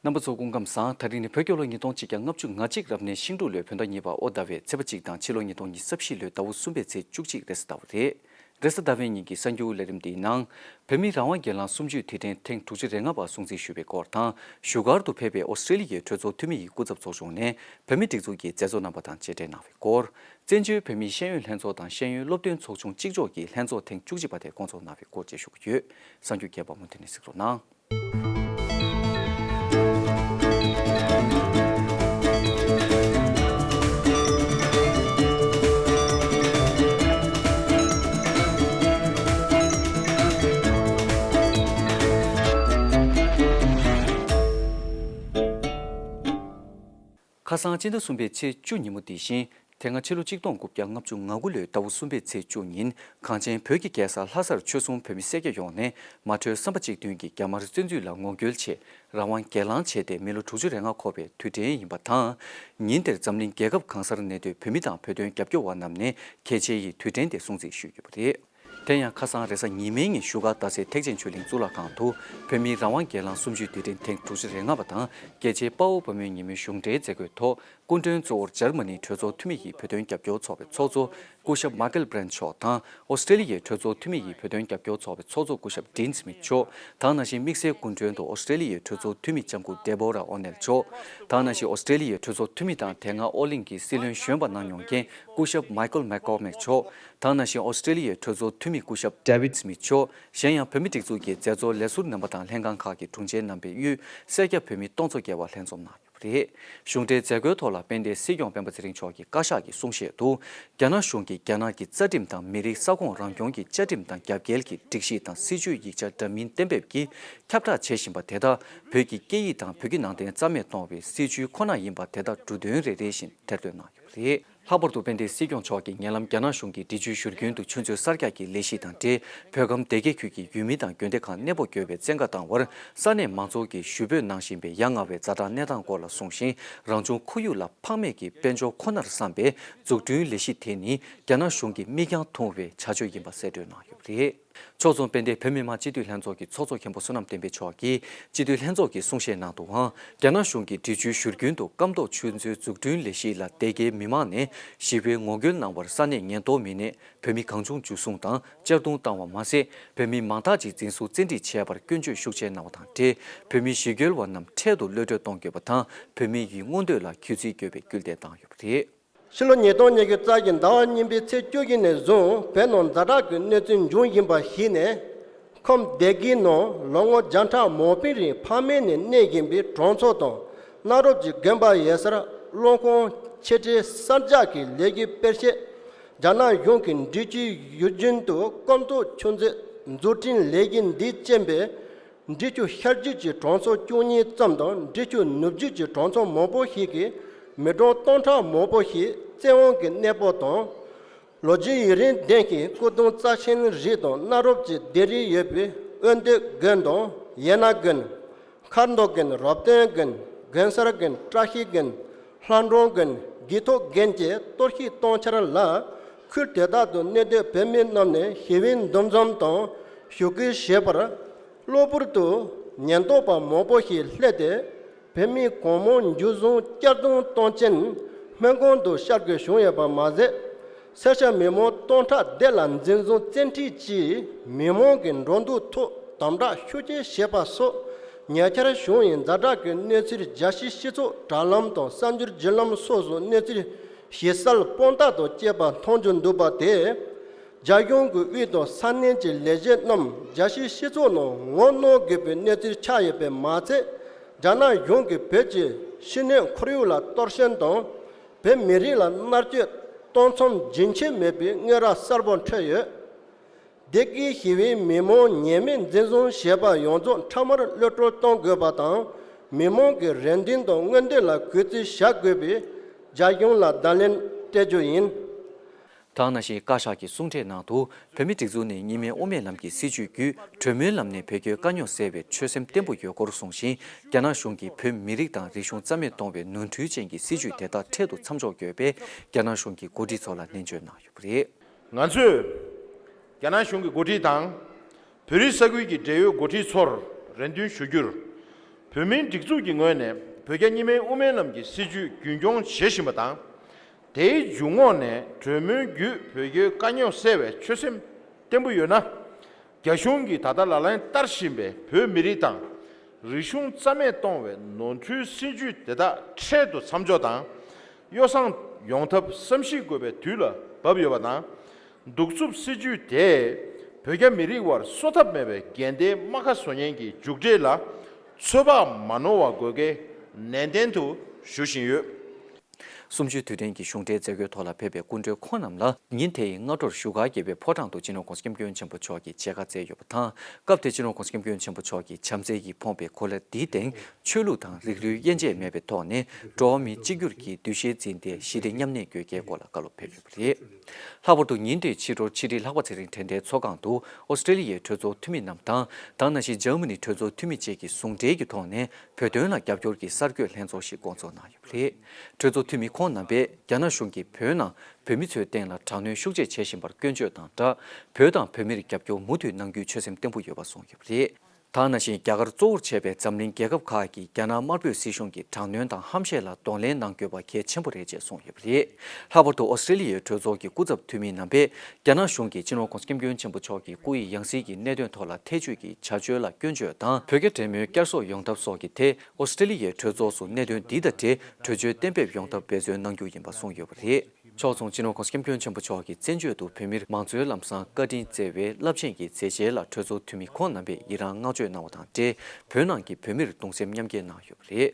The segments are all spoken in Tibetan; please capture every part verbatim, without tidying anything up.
རྣམ་པ་ཚོ་སྐུ་ཁམས་བཟང་། ད་རིང་ནི་བོད་རྒྱལ་ལོ་ཉིས་སྟོང་གཅིག་བརྒྱ་ལྔ་བཅུ་ང་གཅིག་རབ་གནས་ཤིང་འབྲུག་ལོའི་བོད་ཟླ་གཉིས་པ་ཨོ་ཟླ་བའི་ཚེས་པ་གཅིག་དང་ཕྱི་ལོ་ཉིས་སྟོང་ཉི་ཤུ་རྩ་བཞི་ལོའི་ཟླ་བ་གསུམ་པའི་ཚེས་བཅུ་གཅིག་རེས་གཟའ་ཟླ་བ་རེད། རེས་གཟའ་ཟླ་བའི་ཉིན་གྱི་གསར་འགྱུར་ལས་རིམ་འདིའི་ནང་། བོད་མིའི་རང་དབང་སྒེར་ལངས་གསུམ་བཅུའི་དུས་དྲན་ཐེངས་དྲུག་ཅུ་རེ་ལྔ་པ་སྲུང་བརྩི་ཞུས་པའི་སྐོར་དང་། བཞུགས་སྒར་དུ་ཕེབས་པའི་ཨོ་སི་ཀྲེ་ལི་ཡའི་གྲོས་ཚོགས་འཐུས་མི་ཡི་སྐུ་ཚབ་ཚོགས་ཆུང་ནས་བོད་མི་སྒྲིག་འཛུགས་ཀྱི་མཛད་གཙོ་རྣམ་པ་དང་མཇལ་འཕྲད་གནང་བའི་སྐོར། བཙན་བྱོལ་བོད་མིའི་ཤེས་ཡོན་ལྷན་ཚོགས་དང་ཤེས་ཡོན་སློབ་སྟོན་ཚོགས་ཆུང་གཅིག་ལྕོགས་ཀྱི་ལྷན་ཚོགས་ཐེངས་བཅུ་གཅིག་པ་དེ་སྐོང་ཚོགས་གནང་བའི་སྐོར་བཅས་ཞུ་གི་ཡོད། གསར་འགྱུར་རྒྱས་པ་མུ་མཐུད་ནས་གཟིགས་རོགས་གནང་། ཁ་སང་སྤྱི་ཟླ་གསུམ་པའི་ཚེས་བཅུ་ཉིན་མོ་འདི་བཞིན། དེ་སྔ་ཕྱི་ལོ་གཅིག་སྟོང་དགུ་བརྒྱ་ལྔ་བཅུ་ང་དགུ་ལོའི་ཟླ་བ་གསུམ་པའི་ཚེས་བཅུ་ཉིན་གངས་ཅན་བོད་ཀྱི་རྒྱལ་ས་ལྷ་སར་ཆོལ་གསུམ་བོད་མི་སེར་སྐྱ་ཡོངས་ནས་མ་གྲོས་བསམ་པ་གཅིག་མཐུན་གྱིས་རྒྱ་དམར་བཙན་འཛུལ་ལ་ངོ་རྒོལ་ཆེད་རང་དབང་སྒེར་ལངས་བྱས་ཏེ་མི་ལོ་དྲུག་ཅུ་རེ་ལྔ་འཁོར་བའི་དུས་དྲན་ཡིན་པ་དང་། ཉིན་དེར་འཛམ་གླིང་རྒྱལ་ཁབ་གང་སར་གནས་སྡོད་བོད་མི་དང་བོད་དོན་རྒྱབ་སྐྱོར་བ་རྣམས་ནས་གལ་ཆེའི་དུས་དྲན་དེ་སྲུང་བརྩི་ཞུས་ཡོད་པ་རེད། དེ་ཡང་ཁ་སང་རེས་གཟའ་ཉི་མའི་ཉིན་བཞུགས་སྒར་རྡ་སའི་ཐེག་ཆེན་ཆོས་གླིང་གཙུག་ལག་ཁང་དུ་བོད་མིའི་རང་དབང་སྒེར་ལངས་གསུམ་བཅུའི་དུས་དྲན་ཐེངས་དྲུག་ཅུ་རེ་ལྔ་པ་དང་རྒྱལ་གཅེས་དཔའ་བོ་དཔའ་མོའི་ཉིན་མོའི་གཞུང་འབྲེལ་མཛད་སྒོའི་ཐོག་སྐུ་མགྲོན་གཙོ་བོར་འཇར་མ་ནིའི་གྲོས་ཚོགས་འཐུས་མི་ཡི་བོད་དོན་རྒྱབ་སྐྱོར་ཚོགས་པའི་ཚོགས་གཙོ་སྐུ་ཞབས་མཱ་ཀལ་བྷི་རན་མཆོག་དང་ཨོ་སི་ཀྲེ་ལི་ཡའི་གྲོས་ཚོགས་འཐུས་མི་ཡི་བོད་དོན་རྒྱབ་སྐྱོར་ཚོགས་པའི་ཚོགས་གཙོ་སྐུ་ཞབས་ཌིན་སྨིད་མཆོག་དང་ནང་བཞིན་དམིགས་བསལ་སྐུ་མགྲོན་དུ་ཨོ་སི་ཀྲེ་ལི་ཡའི་གྲོས་ཚོགས་འཐུས་མི་ལྕམ་སྐུ་ཌེ་བྷོ་ར་ཨོ་ནེལ་མཆོག་དང་ནང་བཞིན་ཨོ་སི་ཀྲེ་ལི་ཡའི་གྲོས་ཚོགས་འཐུས་མི་དང་དེ་སྔ་ཨོ་གླིང་གི་སྲིད་བློན་གཞོན་པ་གནང་མྱོང་མཁན་སྐུ་ཞབས་མཱི་ཀལ་མེག་ཀོར་མིག་མཆོག་དང་ནང་བཞིན་ཨོ་སི་ཀྲེ་ལི་ཡའི་གྲོས་ཚོགས་འཐུས་མི་སྐུ་ཞབས་ཌེ་བིད་སྨིད་མཆོག་གཞན་ཡང་བོད་མི་སྒྲིག་འཛུགས་ཀྱི་མཛད་གཙོ་ལས་ཟུར་རྣམ་པ་དང་ལྷན་ཁང་ཁག་གི་དྲུང་ཆེ་རྣམ་པས་དབུས་སེར་སྐྱ་བོད་མི་སྟོང་ཚོ་བརྒལ་བ་ལྷན་འཛོམས་གནང་ཡོད་པ་རེད། གཞུང་འབྲེལ་མཛད་སྒོའི་ཐོག་ལ་དཔལ་ལྡན་སྲིད་སྐྱོང་སྤེན་པ་ཚེ་རིང་མཆོག་གིས་བཀའ་ཤག་གི་གསུང་བཤད་དུ། རྒྱ་ནག་གཞུང་གིས་རྒྱ་ནག་གི་རྩ་ཁྲིམས་དང་མི་རིགས་ས་ཁོངས་རང་སྐྱོང་གི་བཅའ་ཁྲིམས་དང་རྒྱབ་འགལ་གྱི་སྒྲིག་གཞི་དང་སྲིད་ཇུས་ཡིག་ཆ་འདྲ་མིན་གཏན་འབེབས་ཀྱིས་ཁྱབ་བསྒྲགས་བྱེད་བཞིན་པ་དེ་དག་བོད་ཀྱི་སྐད་ཡིག་དང་བོད་ཀྱི་ནང་བསྟན་རྩ་མེད་གཏོང་བའི་སྲིད་ཇུས་ཁོ་ན་ཡིན་པ་དེ་དག་འབྲུ་དོན་རེ་རེ་བཞིན་ཐེར་འདོན་གནང་ཡོད་པ་རེད། ལྷག་པར་དུ་དཔལ་ལྡན་སྲིད་སྐྱོང་མཆོག་གིས་ཉེ་ལམ་རྒྱ་ནག་གཞུང་གིས་འབྲི་ཆུའི་བཞུར་རྒྱུན་དུ་ཆུ་མཛོད་གསར་རྒྱག་གི་ལས་གཞི་དང་འབྲེལ་བོད་ཁམས་སྡེ་དགེ་ཁུལ་གྱི་ཡུལ་མི་དང་དགོན་སྡེ་ཁག་གནས་སྤོ་དགོས་པའི་བཙན་བཀའ་བཏང་བར་ས་གནས་མང་ཚོགས་ཀྱིས་ཞུ་འབོད་གནང་བཞིན་པའི་ཡ་ང་བའི་ཛ་དྲག་གནས་སྟངས་སྐོར་ལ་གསུངས་ཤིང་། རང་བྱུང་ཁོར་ཡུག་ལ་ཕངས་མེད་ཀྱི་དཔལ་འབྱོར་ཁོ་ནར་བསམ་པའི་འཛུགས་སྐྲུན་ལས་གཞི་དེ་ནི་རྒྱ་ནག་གཞུང་གི་མིག་རྒྱང་ཐུང་བའི་བྱ་སྤྱོད་ཡིན་པ་གསལ་སྟོན་གནང་ཡོད་པ་རེད། ཕྱོགས་མཚུངས་དཔལ་ལྡན་བོད་མི་མང་སྤྱི་འཐུས་ལྷན་ཚོགས་ཀྱི་ཚོགས་གཙོ་མཁན་པོ་བསོད་ནམས་བསྟན་འཕེལ་མཆོག་གིས་སྤྱི་འཐུས་ལྷན་ཚོགས་ཀྱི་གསུང་བཤད་ནང་དུའང་། རྒྱ་ནག་གཞུང་གིས་འབྲི་ཆུའི་བཞུར་རྒྱུན་དུ་སྐམ་ཐོག་ཆུ་མཛོད་འཛུགས་སྐྲུན་ལས་གཞི་ལ་སྡེ་དགེའི་མི་མང་ནས་ཞི་བའི་ངོ་རྒོལ་གནང་བར་ས་གནས་ཉེན་རྟོག་མི་སྣས་བོད་མི་གང་བྱུང་འཇུ་བཟུང་དང་གཅར་རྡུང་བཏང་བ་མ་ཟད། བོད་མི་མང་དག་ཅིག་འཛིན་བཟུང་བཙན་ཁྲིད་བྱས་པར་སྐྱོན་བརྗོད་ཤུགས་ཆེ་གནང་བ་དང་འབྲེལ། བོད་མི་ཞི་རྒོལ་བ་རྣམས་འཕྲལ་དུ་གློད་གྲོལ་གཏོང་དགོས་པ་དང་། བོད་མི་ཡི་མངོན་འདོད་ལ་གུས་བརྩི་དགོས་པའི་སྐུལ་འདེད་བཏང་ཡོད་པ་རེད། ཕྱི་ལོ་ཉིས་སྟོང་ཉི་ཤུ་རྩ་བཞི་ཟླ་བ་གཉིས་པའི་ཚེས་བཅུ་བཞི་ནས་བཟུང་བོད་ནང་ཛ་དྲག་གི་གནས་ཚུལ་འབྱུང་བཞིན་པ་ཞིག་ནས། ཁམས་སྡེ་དགེའི་ནང་ལོ་ངོ་བརྒྱ་ཕྲག་མང་པོའི་རིང་ཕ་མེས་ནས་གནས་བཞིན་པའི་གྲོང་ཚོ་དང་གནའ་རབས་ཀྱི་དགོན་པ་ཡོད་སར་གློག་ཁང་ཆེ་གྲས་གསར་རྒྱག་གི་ལས་གཞི་སྤེལ་ཆེད། རྒྱ་ནག་གཞུང་གིས་འབྲི་ཆུའི་བཞུར་རྒྱུན་དུ་སྐམ་ཐོག་ཆུ་མཛོད་འཛུགས་སྐྲུན་ལས་གཞི་འདིས་རྐྱེན་པས། འབྲི་ཆུ་ཤར་རྒྱུད་ཀྱི་གྲོང་ཚོ་བཅུ་གཉིས་ཙམ་དང་འབྲི་ཆུ་ནུབ་རྒྱུད་ཀྱི་གྲོང་ཚོ་མང་པོ་ཞིག་གི་མི་གྲངས་སྟོང་ཕྲག་མང་པོ་ཞིག་བཙན་དབང་གིས་གནས་སྤོ་དང་། ལོ་རྒྱུས་ཡུན་རིང་ལྡན་ཞིང་སྐུ་གདུང་རྩ་ཆེན་རིགས་དང་གནའ་རབས་ཀྱི་ལྡེབས་རིས་ཡོད་པའི་དབོན་སྟོད་དགོན་དང་ཡེ་ན་དགོན། མཁར་མདོ་དགོན། རབ་བརྟན་དགོན། དགོན་གསར་དགོན། བཀྲ་ཤིས་དགོན། ལྷ་འབྲོང་དགོན། དགེ་ཐོག་དགོན་བཅས་གཏོར་བཤིག་བཏང་འཆར་ལ། ཁུལ་དེ་དག་ཏུ་གནས་སྡོད་བོད་མི་རྣམས་ནས་ཞི་བའི་འདུ་འཛོམས་དང་ཞི་རྒོལ་བྱས་པར། གློ་བུར་དུ་ཉེན་རྟོག་པ་མང་པོ་ཞིག་སླེབས་ཏེ། བོད་མི་གང་མང་འཇུ་བཟུང་གཅར་རྡུང་གཏོང་རྐྱེན་སྨན་ཁང་དུ་བསྐྱལ་དགོས་བྱུང་ཡོད་པ་མ་ཟད། སེར་སྐྱ་མི་མང་སྟོང་ཕྲག་བརྒལ་ལ་འཛིན་བཟུང་བཙན་ཁྲིད་ཀྱིས་མི་མང་གི་འགྲོ་འདུག་ཐོག་དམ་དྲག་ཤུགས་ཆེ་བྱས་པ་སོགས་ཉེ་ཆར་བྱུང་བའི་ཛ་དྲག་གི་གནས་ཚུལ་རྒྱལ་སྤྱིའི་སྤྱི་ཚོགས་དྲ་ལམ་དང་གསར་འགྱུར་བརྒྱུད་ལམ་སོགས་སུ་གནས་ཚུལ་ཞིབ་གསལ་དཔང་རྟགས་དང་བཅས་པ་མཐོང་རྒྱུ་འདུག་པ་དེས། རྒྱ་གཞུང་གི་དབུས་དང་ས་གནས་ཀྱི་ལས་བྱེད་རྣམས་རྒྱལ་སྤྱིའི་སྤྱི་ཚོགས་ནང་ངོ་གནོང་དགོས་པའི་གནས་ཚུལ་ཆགས་ཡོད་པས་མ་ཚད། རྒྱ་ནག་གཞུང་གིས་བོད་ཀྱི་ཕྱི་སྣོད་ཁོར་ཡུག་ལ་གཏོར་སྐྱོན་དང་། བོད་མི་རིགས་ལ་མནར་གཅོད་གཏོང་མཚམས་རྒྱུན་ཆད་མེད་པའི་དངོས་ར་གསལ་པོ་འཕྲོད་ཡོད། སྡེ་དགེའི་ཞི་བའི་མི་མང་ཉེས་མེད་འཛིན་བཟུང་བྱས་པ་ཡོངས་རྫོགས་འཕྲལ་མར་གློད་བཀྲོལ་གཏོང་དགོས་པ་དང་། མི་མང་གི་རེ་འདུན་དང་མངོན་འདོད་ལ་གུས་བརྩི་བྱ་དགོས་པའི་རྒྱ་གཞུང་ལ་བརྡ་ལན་སྤྲད་རྒྱུ་ཡིན། དེ་ནང་བཞིན་བཀའ་ཤག་གི་གསུང་འཕྲིན་ནང་དུ་བོད་མིའི་སྒྲིག་འཛུགས་ནས་གཉིས་སྨན་དབུ་མའི་ལམ་གྱི་སྲིད་བྱུས་བརྒྱུད་གྲོས་མོལ་ལམ་ནས་བོད་རྒྱའི་དཀའ་རྙོག་སེལ་བའི་ཆོད་སེམས་བརྟན་པོ་ཡོད་སྐོར་གསུངས་ཤིང་། རྒྱ་ནག་གཞུང་གིས་བོད་མི་རིགས་དང་རིག་གཞུང་རྩ་མེད་གཏོང་བའི་ནོར་འཁྲུལ་ཅན་གྱི་སྲིད་བྱུས་དེ་དག་འཕྲལ་དུ་མཚམས་འཇོག་དགོས་པའི་རྒྱ་ནག་གཞུང་གི་འགོ་ཁྲིད་ཚོ་ལ་ནན་བརྗོད་གནང་ཡོད་པ་རེད། ང་ཚོས་རྒྱ་ནག་གཞུང་གི་འགོ་ཁྲིད་དང་། བོད་རིགས་ས་ཁུལ་གྱི་འབྲེལ་ཡོད་འགོ་ཁྲིད་ཚོར་རེ་འདུན་ཞུ་རྒྱུར། བོད་མིའི་སྒྲིག་འཛུགས་ཀྱི་ངོས་ནས་བོད་རྒྱ་གཉིས་སྨན་དབུ་མའི་ལམ་གྱི་སྲིད་བྱུས་རྒྱུན་འཁྱོངས་བྱེད་བཞིན་པ་དང་། དེའི་འཇུག་ངོགས་ནས་གྲོས་མོལ་བརྒྱུད་བོད་རྒྱའི་དཀའ་རྙོག་སེལ་བའི་ཆོད་སེམས་བརྟན་པོ་ཡོད་ན། རྒྱ་གཞུང་གིས་ད་ལྟ་ལག་ལེན་བསྟར་བཞིན་པའི་བོད་མི་རིགས་དང་། རིག་གཞུང་རྩ་མེད་གཏོང་བའི་ནོར་འཁྲུལ་སྲིད་བྱུས་དེ་དག་འཕྲལ་དུ་མཚམས་འཇོག་དང་། ཡོ་བསྲང་ཡོང་ཐབས་བསམ་གཞིག་དགོས་པའི་དུས་ལ་བབ་ཡོད་པ་དང་། གདུག་རྩུབ་སྲིད་བྱུས་དེས་བོད་རྒྱ་མི་རིགས་དབར་གསོ་ཐབས་མེད་པའི་འགལ་ཟླའི་རྨ་ཁ་བཟོ་ཉེན་གྱི་མཇུག་འབྲས་ལ་ཚོད་དཔག་མ་ནོར་བ་དགོས་གལ་ནན་ཏན་དུ་ཞུ་བཞིན་ཡོད། གསུམ་བཅུའི་དུས་དྲན་གྱི་གཞུང་འབྲེལ་མཛད་སྒོའི་ཐོག་ལ་ཕེབས་པའི་སྐུ་མགྲོན་ཁོང་རྣམས་ལ་ཉིན་དེའི་སྔ་དྲོར་བཞུགས་སྒར་རྒྱལ་བའི་ཕོ་བྲང་དུ་སྤྱི་ནོར་༧གོང་ས་༧སྐྱབས་མགོན་ཆེན་པོ་མཆོག་གིས་མཇལ་ཁ་བསྩལ་ཡོད་པ་དང་། སྐབས་དེར་སྤྱི་ནོར་༧གོང་ས་༧སྐྱབས་མགོན་ཆེན་པོ་མཆོག་གིས་བྱམས་བརྩེ་ཡིས་ཕོངས་པའི་གོ་ལ་འདིའི་སྟེང་ཆོས་ལུགས་དང་རིགས་རུས་དབྱེ་འབྱེད་མེད་པའི་ཐོག་ནས་འགྲོ་བ་མི་གཅིག་གྱུར་གྱི་འདུ་ཤེས་འཛིན་ཏེ་ཞི་བདེ་མཉམ་གནས་དགོས་གལ་སྐོར་ལ་བཀའ་སློབ་ཕེབས་ཡོད་པ་རེད། ལྷག་པར་དུ་ཉིན་དེའི་ཕྱི་དྲོར་ཕྱི་དྲིལ་ལྷག་པ་ཚེ་རིང་དྲན་རྟེན་ཚོགས་ཁང་དུ་ཨོ་སི་ཀྲེ་ལི་ཡའི་གྲོས་ཚོགས་འཐུས་མི་རྣམས་དང་། ད་ག་ནང་བཞིན་འཇར་མ་ནི་གྲོས་ཚོགས་འཐུས་མི་བཅས་ཀྱི་ཟུང་འབྲེལ་གྱི་ཐོག་ནས་བོད་དོན་ལ་རྒྱབ་སྐྱོར་གྱི་གསར་འགོད་ལྷན་ཚོགས་ཤིག་བསྐོང་ཚོགས་གནང་ཡོད་པ་རེད། གྲོས་ཚོགས་འཐུས་མི་ཁོང་རྣམ་པས་རྒྱ་ནག་གཞུང་གིས་བོད་ནང་བོད་མི་ཚོའི་སྟེང་ལ་དྲག་གནོན་ཤུགས་ཆེ་བྱེད་བཞིན་པར་སྐྱོན་བརྗོད་དང་སྦྲགས། བོད་དང་བོད་མིར་རྒྱབ་སྐྱོར་མུ་མཐུད་གནང་རྒྱུའི་ཆོད་སེམས་བརྟན་པོ་ཡོད་པ་གསུངས་ཡོད་པ་རེད། ད་ག་ནང་བཞིན་རྒྱ་གར་གཙོ་བོར་བྱས་པའི་འཛམ་གླིང་རྒྱལ་ཁབ་ཁག་གིས་རྒྱ་ནག་དམར་པོའི་སྲིད་གཞུང་གི་དྲག་གནོན་དང་ཧམ་བཤད་ལ་གདོང་ལེན་གནང་དགོས་པ་གལ་ཆེན་པོ་རེད་ཅེས་གསུངས་ཡོད་པ་རེད། ལྷག་པར་དུ་ཨོ་སི་ཀྲེ་ལི་ཡའི་གྲོས་ཚོགས་ཀྱི་སྐུ་ཚབ་འཐུས་མི་རྣམ་པས་རྒྱ་ནག་གཞུང་གིས་སྤྱི་ནོར་༧གོང་ས་༧སྐྱབས་མགོན་ཆེན་པོ་མཆོག་གི་སྐུ་ཡི་ཡང་སྲིད་ཀྱི་གནད་དོན་ཐོག་ལ་ཐེ་བྱུས་ཀྱི་བྱ་སྤྱོད་ལ་སྐྱོན་བརྗོད་དང་། བོད་རྒྱ་འབྲེལ་མོལ་བསྐྱར་གསོ་ཡོང་ཐབས་སོགས་ཀྱི་ཐད་ཨོ་སི་ཀྲེ་ལི་ཡའི་གྲོས་ཚོགས་སུ་གནད་དོན་འདི་དང་འབྲེལ་གྲོས་ཆོད་གཏན་འབེབས་ཡོང་ཐབས་འབད་བརྩོན་གནང་རྒྱུ་ཡིན་པ་གསུངས་ཡོད་པ་རེད། ཕྱོགས་མཚུངས་སྤྱི་ནོར་༧གོང་ས་༧སྐྱབས་མགོན་ཆེན་པོ་མཆོག་གིས་བཙན་བྱོལ་དུ་བོད་མིར་མང་གཙོའི་ལམ་བཟང་བཀའ་དྲིན་སྩལ་བའི་རླབས་ཆེན་གྱི་མཛད་རྗེས་ལ་གྲོས་ཚོགས་འཐུས་མི་ཁོང་རྣམ་པས་ཡི་རངས་བསྔགས་བརྗོད་གནང་བ་དང་འབྲེལ། བོད་ནང་གི་བོད་མིར་གདུང་སེམས་མཉམ་སྐྱེད་གནང་ཡོད་པ་རེད།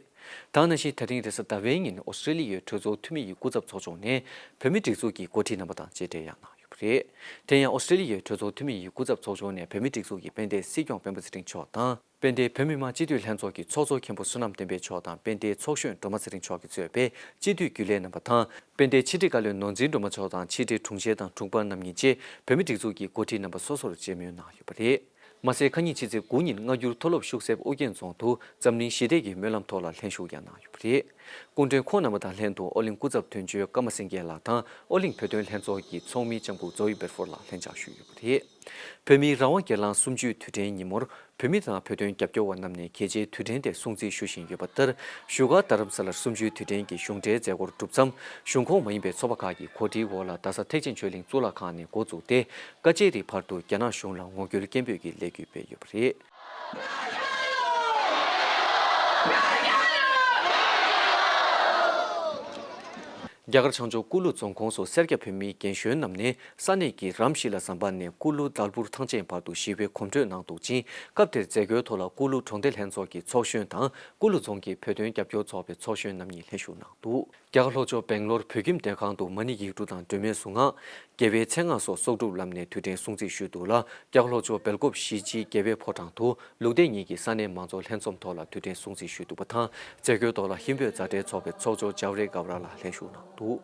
ད་ག་ནང་བཞིན་ད་རིང་རེས་གཟའ་ཟླ་བའི་ཉིན་ཨོ་སི་ཀྲེ་ལི་ཡའི་གྲོས་ཚོགས་འཐུས་མི་ཡི་སྐུ་ཚབ་ཚོགས་ཆུང་ནས་བོད་མིའི་སྒྲིག་འཛུགས་ཀྱི་འགོ་ཁྲིད་རྣམ་པ་དང་མཇལ་འཕྲད་ཡང་གནང་ཡོད་པ་རེད། དེ་ཡང་ཨོ་སི་ཀྲེ་ལི་ཡའི་གྲོས་ཚོགས་འཐུས་མི་ཡི་སྐུ་ཚབ་ཚོགས་ཆུང་ནས་བོད་མིའི་སྒྲིག་འཛུགས་ཀྱི་དཔལ་ལྡན་སྲིད་སྐྱོང་སྤེན་པ་ཚེ་རིང་མཆོག་དང་། དཔལ་ལྡན་བོད་མི་མང་སྤྱི་འཐུས་ལྷན་ཚོགས་ཀྱི་ཚོགས་གཙོ་མཁན་པོ་བསོད་ནམས་བསྟན་འཕེལ་མཆོག་དང་། དཔལ་ལྡན་ཚོགས་གཞོན་སྒྲོལ་མ་ཚེ་རིང་མཆོག་གིས་གཙོས་པའི་སྤྱི་འཐུས་རྒྱུན་ལས་རྣམ་པ་དང་། དཔལ་ལྡན་ཕྱི་དྲིལ་བཀའ་བློན་ནོར་འཛིན་སྒྲོལ་མ་མཆོག་དང་ཕྱི་དྲིལ་དྲུང་ཆེ་དང་དྲུང་འཕར་རྣམ་གཉིས་བཅས་བོད་མིའི་སྒྲིག་འཛུགས་ཀྱི་འགོ་ཁྲིད་རྣམ་པ་སོ་སོར་མཇལ་མོལ་གནང་ཡོད་པ་རེད། མ་ཟད་ཁ་ཉིན་ཕྱི་ཚེས་དགུ་ཉིན་སྔ་འགྱུར་མཐོ་སློབ་ཤུག་གསེབ་ཨོ་རྒྱན་རྫོང་དུ་འཛམ་གླིང་ཞི་བདེ་ཡི་སྨོན་ལམ་ཐོག་ལ་ལྷན་ཞུགས་ཀྱང་གནང་ཡོད་པ་རེད། སྐུ་མགྲོན་ཁོང་རྣམ་པ་དང་ལྷན་དུ་ཨོ་གླིང་སྐུ་ཚབ་དོན་གཅོད་ཀརྨ་སེང་གེ་ལགས་དང་ཨོ་གླིང་བོད་དོན་ལྷན་ཚོགས་ཀྱི་ཚོགས་མི་ལྕམ་སྐུ་ཛོ་ཨི་བེར་ཧྥོར་ལགས་ལྷན་བཅར་ཞུས་ཡོད་པ་རེད། བོད་མིའི་རང་དབང་སྒེར་ལངས་གསུམ་བཅུའི་དུས་དྲན་ཉིན་མོར་བོད་མི་དང་བོད་དོན་རྒྱབ་སྐྱོར་བ་རྣམས་ནས་གལ་ཆེའི་དུས་དྲན་དེ་སྲུང་བརྩི་ཞུ་བཞིན་ཡོད་པ་ལྟར། བཞུགས་སྒར་རྡ་རམ་ས་ལར་གསུམ་བཅུའི་དུས་དྲན་གྱི་གཞུང་འབྲེལ་མཛད་སྒོར་གྲུབ་མཚམས་གཞུང་ཁོངས་མ་ཡིན་པའི་ཚོགས་པ་ཁག་གིས་གོ་སྒྲིག་འོག་ལ་རྡ་ས་ཐེག་ཆེན་ཆོས་གླིང་གཙུག་ལག་ཁང་ནས་འགོ་བཙུགས་ཏེ། ཀ་ཅེ་རི་བར་དུ་རྒྱ་ནག་གཞུང་ལ་ངོ་རྒོལ་སྐད་འབོད་ཀྱི་ལས་འགུལ་སྤེལ་ཡོད་པ་རེད། རྒྱ་གར་བྱང་ཕྱོགས་ཀུ་ལུ་རྫོང་ཁོངས་སུ་སེར་སྐྱ་བོད་མིའི་རྒན་གཞོན་རྣམས་ནས་ས་གནས་ཀྱི་རམ་ཤི་ལ་ཟམ་པ་ནས་ཀུ་ལུ་དཱལ་པུར་ཐང་ཆེན་བར་དུ་ཞི་བའི་གོམ་བགྲོད་གནང་འདུག་ཅིང་། སྐབས་དེར་མཛད་སྒོའི་ཐོག་ལ་ཀུ་ལུ་གྲོང་སྡེ་ལྷན་ཚོགས་ཀྱི་ཚོགས་གཞོན་དང་ཀུ་ལུ་རྫོང་གི་བོད་དོན་རྒྱབ་སྐྱོར་ཚོགས་པའི་ཚོགས་གཞོན་རྣམ་གཉིས་ལྷན་ཞུགས་གནང་འདུག་རྒྱ་གར་ལྷོ་ཕྱོགས་སྦེང་ལོར་བོད་ཁྱིམ་སྡེ་ཁང་དུ་མ་ཎི་ཡིག་འབྲུ་དང་སྒྲོལ་མའི་གཟུངས་སྔགས། རྒྱལ་བའི་མཚན་སྔགས་སོགས་གསོག་སྒྲུབ་ལམ་ནས་དུས་དྲན་སྲུང་བརྩི་ཞུས་འདུག་ལ། རྒྱ་གར་ལྷོ་ཕྱོགས་སྦེལ་ཀོབ་གཞིས་སྤྱིའི་རྒྱལ་བའི་ཕོ་བྲང་དུ་ལུགས་བདེ་གཉིས་ཀྱི་ས་གནས་མང་ཚོགས་ལྷན་འཛོམས་ཐོག་ལ་དུས་དྲན་སྲུང་བརྩི་ཞུས་འདུག་པ་དང་། མཛད་སྒོའི་ཐོག་ལ་ཧིན་བོད་མཛའ་འབྲེལ་ཚོགས་པའི་ཚོགས་གཙོ་ཇཱའུ་རེ་གྷ་བ་ར་ལགས་ལྷན་ཞུགས་གནང་འདུག་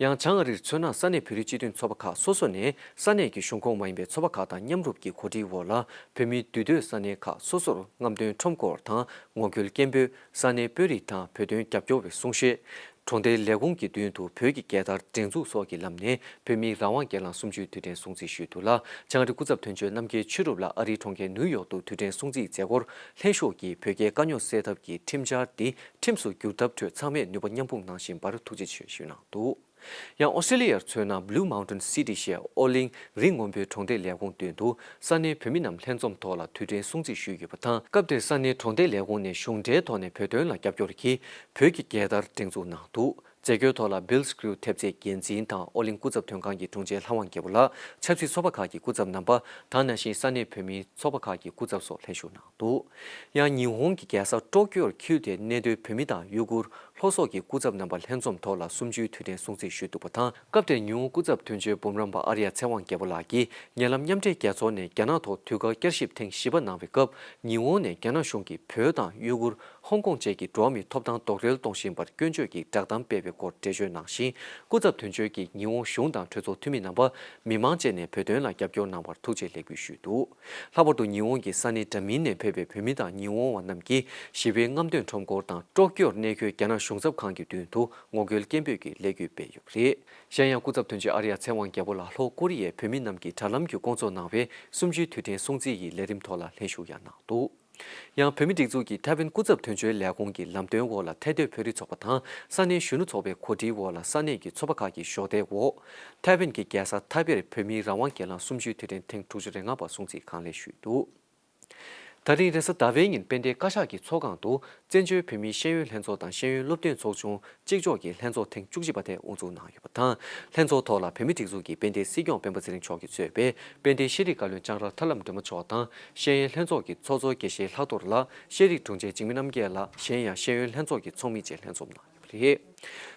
ཡང་བྱང་ཨ་རིར་མཚོན་ན་ས་གནས་བོད་རིགས་སྤྱི་མཐུན་ཚོགས་པ་ཁག་སོ་སོ་ནས་ས་གནས་ཀྱི་གཞུང་ཁོངས་མ་ཡིན་པའི་ཚོགས་པ་ཁག་དང་མཉམ་རུབ་ཀྱིས་གོ་སྒྲིག་འོག་ལ་བོད་མིའི་འདུས་སྡོད་ས་གནས་ཁག་སོ་སོར་རྔམ་སྟོན་ཁྲོམ་སྐོར་དང་ངོ་རྒོལ་སྐད་འབོད། ས་གནས་དཔོན་རིགས་དང་བོད་དོན་རྒྱབ་སྐྱོར་བའི་གསུང་བཤད། གྲོང་སྡེའི་ལས་ཁུངས་ཀྱི་མདུན་དུ་བོད་ཀྱི་རྒྱལ་དར་སྒྲེང་འཛུགས་སོགས་ཀྱི་ལམ་ནས་བོད་མིའི་རང་དབང་སྒེར་ལངས་གསུམ་བཅུའི་དུས་དྲན་སྲུང་བརྩི་ཞུས་འདུག་ལ། བྱང་ཨ་རིའི་སྐུ་ཚབ་དོན་གཅོད་རྣམ་རྒྱལ་ཆོས་གྲུབ་ལགས་ཨ་རིའི་གྲོང་ཁྱེར་ནིའུ་ཡོག་ཏུ་དུས་དྲན་སྲུང་བརྩིའི་མཛད་སྒོར་ལྷན་ཞུགས་ཀྱིས་བོད་རྒྱའི་དཀའ་རྙོག་སེལ་ཐབས་ཀྱི་ཁྲིམས་འཆར་འདི་ཁྲིམས་སུ་བསྒྱུར་ཐབས་ཁྲོད་ཚང་མས་ནུས་པ་མཉམ་སྤུངས་གནང་བཞིན་པར་ཐུགས་རྗེ་ཆེ་ཞུས་གནང་འདུག་ཡང་ཨོ་སི་ཀྲི་ལི་ཡར་མཚོན་ན་Blue Mountain City ཞེས་ཨོ་གླིང་རི་སྔོན་པོའི་གྲོང་སྡེའི་ལས་ཁུངས་མདུན་དུ་ས་གནས་བོད་མི་རྣམས་ལྷན་འཛོམས་ཐོག་ལ་དུས་དྲན་སྲུང་བརྩི་ཞུས་ཡོད་པ་དང་། སྐབས་དེར་ས་གནས་གྲོང་སྡེའི་ལས་ཁུངས་ནས་གཞུང་འབྲེལ་ཐོག་ནས་བོད་དོན་ལ་རྒྱབ་སྐྱོར་གྱིས་བོད་ཀྱི་རྒྱལ་དར་སྒྲེང་འཛུགས་གནང་འདུག་མཛད་སྒོའི་ཐོག་ལ་Bill's Crew ཐེབས་རྩའི་འགན་འཛིན་དང་ཨོ་གླིང་སྐུ་ཚབ་དོན་ཁང་གི་དྲུང་ཆེ་ལྷ་དབང་རྒྱལ་པོ་ལགས། ཆབ་སྲིད་ཚོགས་པ་ཁག་གི་སྐུ་ཚབ་རྣམ་པ་དང་། ནང་བཞིན་ས་གནས་བོད་མིའི་ཚོགས་པ་ཁག་གི་སྐུ་ཚབ་སོགས་ལྷན་ཞུགས་གནང་འདུག་ཡང་ཉི་ཧོང་གི་རྒྱལ་ས་ཀྲོ་ཀྱོར་འཁྱིལ་ཏེ་གནས་སྡོད་བོད་མི་དང་ཡུ་གུར་ལྷོ་སོག་གི་སྐུ་ཚབ་རྣམ་པ་ལྷན་འཛོམས་ཐོག་ལ་གསུམ་བཅུའི་དུས་དྲན་སྲུང་བརྩི་ཞུས་འདུག་པ་དང་། སྐབས་དེར་ཉི་ཧོང་སྐུ་ཚབ་དོན་གཅོད་འབུམ་རམས་པ་ཨར་ཡ་ཚེ་དབང་རྒྱལ་པོ་ལགས་ཀྱིས་ཉེ་ལམ་མཉམ་འབྲེལ་རྒྱལ་ཚོགས་ནས་རྒྱ་ནག་ཐོག་དུས་བཀག་བསྐྱར་ཞིབ་ཐེངས་བཞི་པ་གནང་བའི་སྐབས། ཉི་ཧོང་ནས་རྒྱ་ནག་གཞུང་གིས་བོད་དང་ཡུ་གུར། ཧོང་ཀོང་བཅས་ཀྱི་འགྲོ་བ་མིའི་ཐོབ་ཐང་རྡོག་རོལ་གཏོང་བཞིན་པར་སྐྱོན་བརྗོད་ཀྱི་བསྒྲགས་གཏམ་སྤེལ་བའི་སྐོར་འགྲེལ་བརྗོད་གནང་ཞིང་། སྐུ་ཚབ་དོན་གཅོད་ཀྱིས་ཉི་ཧོང་གཞུང་དང་གྲོས་ཚོགས་འཐུས་མི་རྣམ་པ། མི་མང་བཅས་ནས་བོད་དོན་ལ་རྒྱབ་སྐྱོར་གནང་བར་ཐུགས་རྗེ་ལེགས་འབུལ་ཞུས་འདུག་ལྷག་པར་དུ་ཉི་ཧོང་གི་ས་གནས་འདྲ་མིན་ནས་ཕེབས་པའི་བོད་མི་དང་ཉི་ཧོང་བ་རྣམས་ཀྱིས་ཞི་བའི་རྔམ་སྟོན་ཁྲོམ་སྐོར་དང་ཀྲོ་ཀྱོར་གནས་འཁོད་རྒྱ་ནག་གཞུང་ཚབ་ཁང་གི་མདུན་དུ་ངོ་རྒོལ་སྐད་འབོད་ཀྱི་ལས་འགུལ་སྤེལ་ཡོད་པ་རེད། གཞན་ཡང་སྐུ་ཚབ་དོན་གཅོད་ཨར་ཡ་ཚེ་དབང་རྒྱལ་པོ་ལགས་ལྷོ་ཀོ་རི་ཡའི་བོད་མི་རྣམས་ཀྱིས་དྲ་ལམ་བརྒྱུད་བསྐོང་ཚོགས་གནང་བའི་གསུམ་བཅུའི་དུས་དྲན་སྲུང་བརྩི་ཡི་ལས་རིམ་ཐོག་ལ་ལྷན་ཞུགས་ཡང་གནང་འདུག་ཡང་བོད་མིའི་སྒྲིག་འཛུགས་ཀྱི་ཐའེ་ཝན་སྐུ་ཚབ་དོན་གཅོད་ལས་ཁུངས་ཀྱི་ལམ་སྟོན་འོག་ལ་ཐའེ་སྡོད་བོད་རིགས་ཚོགས་པ་དང་ས་གནས་གཞོན་ནུ་ཚོགས་པའི་གོ་སྒྲིག་འོག་ལ་ས་གནས་ཀྱི་ཚོགས་པ་ཁག་གི་གཞོགས་འདེགས་འོག་ཐའེ་ཝན་གྱི་རྒྱལ་ས་ཐའེ་པེར་བོད་མིའི་རང་དབང་སྒེར་ལངས་གསུམ་བཅུའི་དུས་དྲན་ཐེངས་དྲུག་ཅུ་རེ་ལྔ་པ་སྲུང་བརྩི་གང་ལེགས་ཞུས་འདུག། ད་རིང་རེས་གཟའ་ཟླ་བའི་ཉིན་དཔལ་ལྡན་བཀའ་ཤག་གི་ཚོགས་ཁང་དུ་བཙན་བྱོལ་བོད་མིའི་ཤེས་ཡོན་ལྷན་ཚོགས་དང་ཤེས་ཡོན་སློབ་སྟོན་ཚོགས་ཆུང་གཅིག་ལྕོགས་ཀྱི་ལྷན་ཚོགས་ཐེངས་བཅུ་གཅིག་པ་དེ་དབུ་འཛུགས་གནང་ཡོད་པ་དང་། ལྷན་ཚོགས་ཐོག་ལ་བོད་མིའི་སྒྲིག་འཛུགས་ཀྱི་དཔལ་ལྡན་སྲིད་སྐྱོང་སྤེན་པ་ཚེ་རིང་མཆོག་གིས་གཙོས་པའི་དཔལ་ལྡན་ཤེས་རིག་བཀའ་བློན་ལྕང་ར་ཐར་ལམ་སྒྲོལ་མ་མཆོག་དང་ཤེས་ཡོན་ལྷན་ཚོགས་ཀྱི་ཚོགས་གཙོ་དགེ་བཤེས་ལྷག་རྡོར་ལགས། ཤེས་རིག་དྲུང་ཆེ་འཇིགས་མེད་རྣམ་རྒྱལ་ལགས། གཞན་ཡང་ཤེས་ཡོན་ལྷན་ཚོགས་ཀྱི་ཚོགས་མི་བཅས་ལྷན་འཛོམས་གནང་ཡོད་པ་རེད།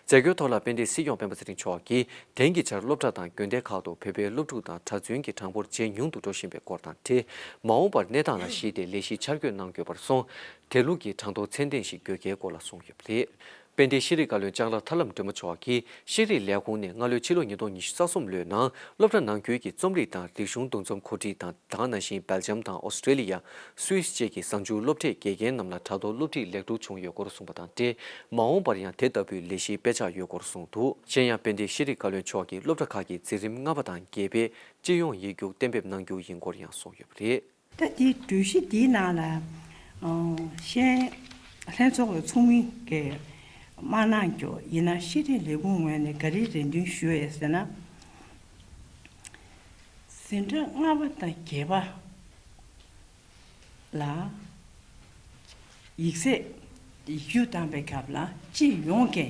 མཛད་སྒོའི་ཐོག་ལ་དཔལ་ལྡན་སྲིད་སྐྱོང་སྤེན་པ་ཚེ་རིང་མཆོག་གིས་དེང་གི་ཆར་སློབ་གྲྭ་དང་དགོན་སྡེ་ཁག་ཏུ་བོད་པའི་སློབ་ཕྲུག་དང་གྲྭ་བཙུན་གྱི་གྲངས་འབོར་ཇེ་ཉུང་དུ་འགྲོ་བཞིན་པའི་སྐོར་དང་འབྲེལ། མ་འོངས་པར་གནས་སྟངས་ལ་གཞིགས་ཏེ་ལས་གཞི་འཆར་འགོད་གནང་དགོས་པར་སོང་། དེ་ལུགས་ཀྱི་གྲངས་ཐོ་ཚད་ལྡན་ཞིག་དགོས་གལ་སྐོར་ལ་གསུངས་ཡོད་པ་རེད། དཔལ་ལྡན་ཤེས་རིག་བཀའ་བློན་ལྕང་ར་ཐར་ལམ་སྒྲོལ་མ་མཆོག་གིས་ཤེས་རིག་ལས་ཁུངས་ནས་སྔ་ལོའི་ཕྱི་ལོ་ཉིས་སྟོང་ཉི་ཤུ་རྩ་གསུམ་ལོའི་ནང་སློབ་གྲྭ་ནང་ཁུལ་གྱི་རྩོམ་རིག་དང་རིག་གཞུང་འདུ་འཛོམས་གོ་སྒྲིག་དང་། དེ་ག་ནང་བཞིན་སྦེལ་ཇམ་དང་ཨོ་སི་ཀྲེ་ལི་ཡ། སུད་སི་བཅས་ཀྱི་གཟའ་མཇུག་སློབ་གྲྭའི་དགེ་རྒན་རྣམས་ལ་དྲ་ཐོག་སློབ་ཁྲིད་ལེགས་གྲུབ་བྱུང་ཡོད་སྐོར་གསུངས་པ་དང་འབྲེལ། མ་འོངས་པར་ཡང་དེ་ལྟ་བུའི་ལས་གཞིའི་དཔེ་ཆ་ཡོད་སྐོར་གསུངས་འདུག། གཞན་ཡང་དཔལ་ལྡན་ཤེས་རིག་བཀའ་བློན་མཆོག་གིས་སློབ་གྲྭ་ཁག་གི་འཛིན་རིམ་ལྔ་པ་དང་བརྒྱད་པའི་སྤྱི་ཡོངས་ཡིག་རྒྱུགས་གཏན་འབེབས་གནང་རྒྱུ་ཡིན་སྐོར་ཡང་གསུངས་ཡོད་པ་རེད། ད་དེ་གྲོས་གཞི་འདིའི་ནང་ལ་ཨང་ཤེས་ཡོན་ལྷན་ཚོགས་ཀྱི་ཚོགས་མི་གིས་མ་གནང་རྒྱུ་ཡིན་ན་ཤེས་རིག་ལས་ཁུངས་ངོས་ནས་ག་རེ་རེ་འདུན་ཞུ་ཡས་ཟེར་ན། འཛིན་གྲྭ་ལྔ་པ་དང་བརྒྱད་པ་ལ་ཡིག་ཚད་ཡིག་རྒྱུགས་བཏང་པའི་སྐབས་ལ་སྤྱི་ཡོངས་ཀྱི་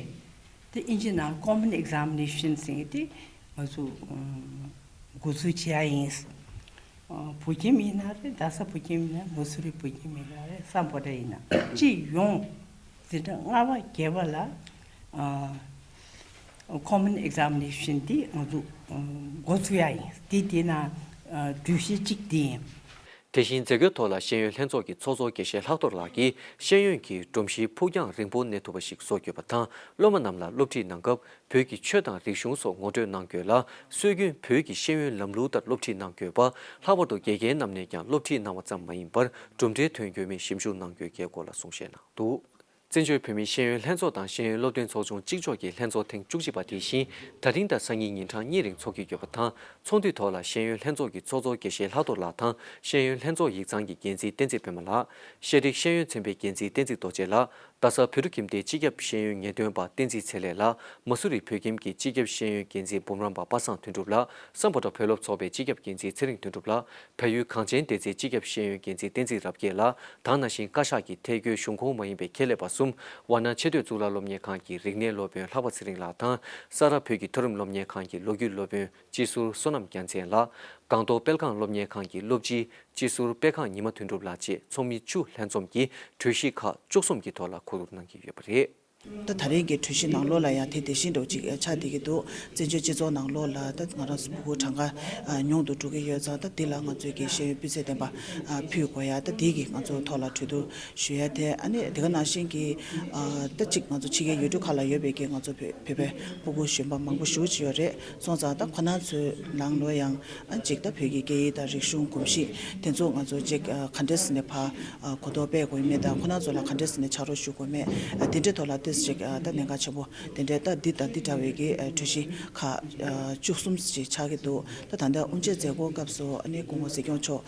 དེ་ཨིན་ཇི་ནང་Common Examination ཟེར་མཁན་དེ་ང་ཚོ་ཨང་འགོ་འཛུགས་བྱེད་ཡ་ཡིན། ཨ་བོད་ཁྱིམ་ཡིན་ན་རེད། རྡ་ས་བོད་ཁྱིམ་ཡིན་ན། མ་སུ་རི་བོད་ཁྱིམ་ཡིན་ན་རེད། སམ་བྷོ་ཊ་ཡིན་ན། སྤྱི་ཡོངས་འཛིན་གྲྭ་ལྔ་པ་བརྒྱད་པ་ལ་ཨ་Common Examination དེ་ང་ཚོ་ཨ་འགོ་ཚུགས་ཡ་ཡིན། དེ་དེ་ན་ཨ་གྲོས་གཞི་གཅིག་དེ་ཡིན། དེ་བཞིན་མཛད་སྒོའི་ཐོག་ལ་ཤེས་ཡོན་ལྷན་ཚོགས་ཀྱི་ཚོགས་གཙོ་དགེ་བཤེས་ལྷག་རྡོར་ལགས་ཀྱིས་ཤེས་ཡོན་གྱི་སྒྲོམ་གཞིའི་ཕུགས་རྒྱང་རིང་པོ་གནས་ཐུབ་པ་ཞིག་བཟོ་དགོས་པ་དང་། སློབ་མ་རྣམས་ལ་སློབ་ཁྲིད་གནང་སྐབས་བོད་ཀྱི་ཆོས་དང་རིག་གཞུང་སོགས་ངོ་སྤྲོད་གནང་དགོས་ལ། སྲོལ་རྒྱུན་བོད་ཀྱི་ཤེས་ཡོན་ལམ་ལུགས་ལྟར་སློབ་ཁྲིད་གནང་དགོས་པ། ལྷག་པར་དུ་དགེ་རྒན་རྣམས་ནས་ཀྱང་སློབ་ཁྲིད་གནང་བ་ཙམ་མ་ཡིན་པར་གྲུབ་འབྲས་ཐོན་ཡོད་མེད་ཞིབ་འཇུག་གནང་དགོས་གལ་སྐོར་ལ་གསུང་བཤད་གནང་འདུག། བཙན་བྱོལ་བོད་མིའི་ཤེས་ཡོན་ལྷན་ཚོགས་དང་ཤེས་ཡོན་སློབ་སྟོན་ཚོགས་ཆུང་གཅིག་ལྕོགས་ཀྱི་ལྷན་ཚོགས་ཐེངས་བཅུ་གཅིག་པ་དེ་བཞིན་ད་རིང་དང་སང་ཉིན་ཉིན་གྲངས་གཉིས་རིང་འཚོགས་ཀྱི་ཡོད་པ་དང་། ཚོགས་འདུའི་ཐོག་ལ་ཤེས་ཡོན་ལྷན་ཚོགས་ཀྱི་ཚོགས་གཙོ་དགེ་བཤེས་ལྷག་རྡོར་ལགས་དང་ཤེས་ཡོན་ལྷན་ཚོགས་ཡིག་ཚང་གི་འགན་འཛིན་བསྟན་འཛིན་པད་མ་ལགས། ཤེས་རིག་ཤེས་ཡོན་ཚན་པའི་འགན་འཛིན་བསྟན་འཛིན་རྡོ་རྗེ་ལགས། རྡ་ས་བོད་ཕྲུག་ཁྱིམ་སྡེའི་སྤྱི་ཁྱབ་ཤེས་ཡོན་ངེས་སྟོན་པ་བསྟན་འཛིན་ཚེ་ལེགས་ལགས། མ་སུ་རི་བོད་ཁྱིམ་གྱི་སྤྱི་ཁྱབ་ཤེས་ཡོན་འགན་འཛིན་འབུམ་རམས་པ་པ་སངས་དོན་གྲུབ་ལགས། སམ་བྷོ་ཊ་བོད་སློབ་ཚོགས་པའི་སྤྱི་ཁྱབ་འགན་འཛིན་ཚེ་རིང་དོན་གྲུབ་ལགས། བལ་ཡུལ་གངས་ཅན་བདེ་རྩའི་སྤྱི་ཁྱབ་ཤེས་ཡོན་འགན་འཛིན་བསྟན་འཛིན་རབ་རྒྱས་ལགས། དེ་ག་ནང་བཞིན་བཀའ་ཤག་གི་ཐད་བསྐོས་གཞུང་ཁོངས་མ་ཡིན་པའི་ཁྱད་ལས་པ་གསུམ། ཝཱ་ཎ་ཆེས་མཐོའི་གཙུག་ལག་སློབ་གཉེར་ཁང་གི་རིག་གནས་སློབ་དཔོན་ལྷག་པ་ཚེ་རིང་ལགས་དང་། ས་རཱ་བོད་ཀྱི་མཐོ་རིམ་སློབ་གཉེར་ཁང་གི་ལོ་རྒྱུས་སློབ་དཔོན་སྤྱི་ཟུར་བསོད་ནམས་རྒྱལ་མཚན་ལགས། སྒང་ཏོག་དཔལ་ཁང་སློབ་གཉེར་ཁང་གི་སློབ་སྤྱི་སྤྱི་ཟུར་དཔལ་ཁང་ཉི་མ་དོན་གྲུབ་ལགས་བཅས་ཚོགས་མི་བཅུ་ལྷན་འཛོམས་ཀྱིས་གྲོས་གཞི་ཁག་བཅུ་གསུམ་གྱི་ཐོག་ལ་གོ་བསྡུར་གནང་གི་ཡོད་པ་རེད། ད་ད་རེས་ཀྱི་གྲོས་གཞི་ནང་ལོགས་ལ་ཡང་དེ་དེ་བཞིན་འགྲོ་ཅིག་ཆགས་བསྡད་ཀྱི་འདུག། བཙན་བྱོལ་སྤྱི་ཚོགས་ནང་ལོགས་ལ་ད་ང་རང་ཚོ་ཕྲུ་གུ་གྲངས་ཀ་ཉུང་དུ་འགྲོ་གི་ཡོད་ཙང་། ད་འདི་ལ་ང་ཚོས་ཀྱི་ཤེས་ཡོན་སྤུས་ཚད་ལྡན་པ་ཕུལ་དགོས་ཡ། ད་འདི་གི་ང་ཚོ་ཐོག་ལ་གྲོས་བསྡུར་ཞུ་ཡ་དེ། ཨ་ནི་དེ་ག་ནང་བཞིན་གྱི་ད་ཅིག་ང་ཚོ་ཕྱི་རྒྱལ་ཡུལ་གྲུ་ཁག་ལ་ཡོད་པའི་གི་ང་ཚོ་བོད་བོད་པའི་ཕྲུ་གུ་གཞོན་པ་མང་པོ་ཞེ་པོ་ཅིག་ཡོད་རེད། སོང་ཙང་ད་ཁོ་ན་ཚོའི་ནང་ལོགས་ཡང་ཨ་ཅིག་ད་བོད་ཀྱི་སྐད་ཡིག་དང་རིག་གཞུང་གོམས་གཤིས་དེ་ཚོ་ང་ཚོ་ཅིག་ག་འདྲས་ནས་ཕར་གོ་རྟོགས་སྤེལ་དགོས་མེད་དང་། ཁོ་ན་ཚོ་ལ་ག་འདྲས་ནས་ཕྱག་རོགས་ཞུ་དགོས་མེད། དེ་འདྲའི་ཐོག་ལ་ཏོག་ཙམ་ཅིག་ད་གནད་འགག་ཆེན་པོ་དེ་འདྲའི་ད་འདི་དང་འདི་འདྲ་བའི་གི་གྲོས་གཞི་ཁག་བཅུ་གསུམ་ཅིག་ཆགས་ཀྱི་འདུག། ད་ད་ལྟ་དབུ་འབྱེད་མཛད་སྒོ་སྐབས་སུ་ཨ་ནི་སྐུ་ངོ་སྲིད་སྐྱོང་མཆོག་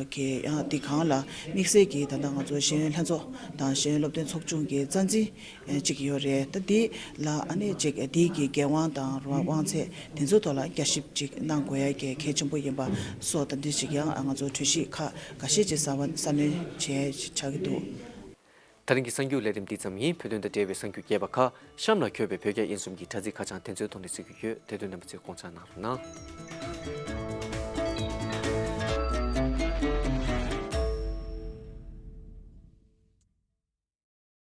གིས་ཡང་འདི་སྒང་ལ་དམིགས་བསལ་གྱིས་ད་ལྟ་ང་ཚོ་ཤེས་ཡོན་ལྷན་ཚོགས་དང་ཤེས་ཡོན་སློབ་སྟོན་ཚོགས་ཆུང་གི་རྩ་འཛིན་ཅིག་ཡོད་རེད། ད་འདི་ལ་ཨ་ནི་ཅིག་འདི་གི་འགན་དབང་དང་རོགས་དབང་ཚད་དེ་ཚོའི་ཐོག་ལ་བསྐྱར་ཞིབ་ཅིག་གནང་དགོས་ཡ་གལ་གལ་ཆེན་པོ་ཡིན་པ་སོགས། ད་འདི་ཅིག་ཡང་ང་ཚོ་གྲོས་གཞི་ཁག་འགའ་ཤས་ཅིག་གསར་པ་གསར་སྣོན་བྱས་ཆགས་ཀྱི་འདུག། ད་རིང་གི་གསར་འགྱུར་ལས་རིམ་འདི་ཙམ་ཡིན། བོད་དོན་དང་འབྲེལ་བའི་གསར་འགྱུར་རྒྱས་པ་ཁག་གཤམ་ལ་འཁོད་པའི་བོད་རྒྱ་དབྱིན་གསུམ་གྱི་དྲ་ཚིགས་ཁ་བྱང་དེ་ཚོའི་ཐོག་ནས་གཟིགས་རྒྱུ་ཡོད། དེ་དོན་རྣམ་པ་ཚོས་དགོངས་འཇགས་གནང་རོགས་གནང་